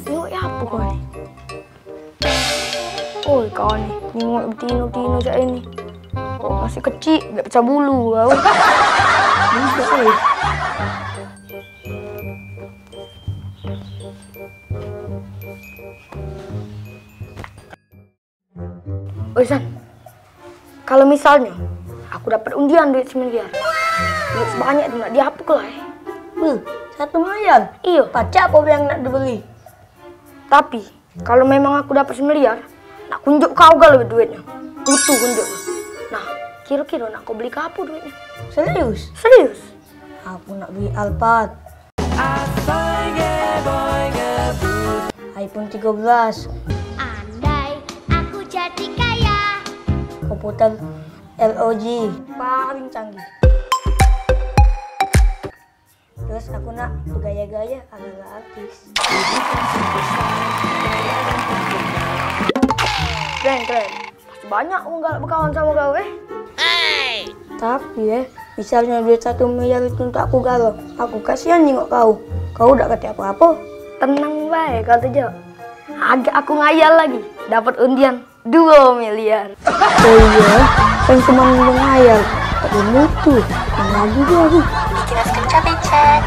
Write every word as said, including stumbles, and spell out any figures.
Tengok ya apa kau ni? Oi, kau ni, nengok betino-betino cak ini. Kok masih kecik, gak pecah bulu kau. Budak, oi. Oi, San, kalau misalnya aku dapat undian duit semiliar, duit sebanyak tu nak diapaku lah, eh? Bel, satu miliar? Iyo. Pacak apa yang nak dibeli? Tapi kalau memang aku dapat semiliar, nak kunjuk kau galo duitnya. Utuh kunjuk. Nah, kira-kira nak kau beli ke apa duitnya? Serius? Serius. Aku nak beli Alphard. iPhone tiga belas. Andai aku jadi kaya. Komputer L O G. Paling canggih. Terus aku nak bergaya-gaya ala-ala artis. Keren, keren. Pasti banyak wong galak bekawan samo kau, eh. Tapi, eh, misalnya duit satu miliar itu untuk aku galo, aku kasihan jingok kau. Kau dak kate apa-apa. Tenang bae kau tu, Jo. Agak aku ngayal lagi, dapat undian duo miliar. Oh iyo, kan cuma ngayal, tapi mutu. Mana lagi dia ni? Bikin es krim cabe cek.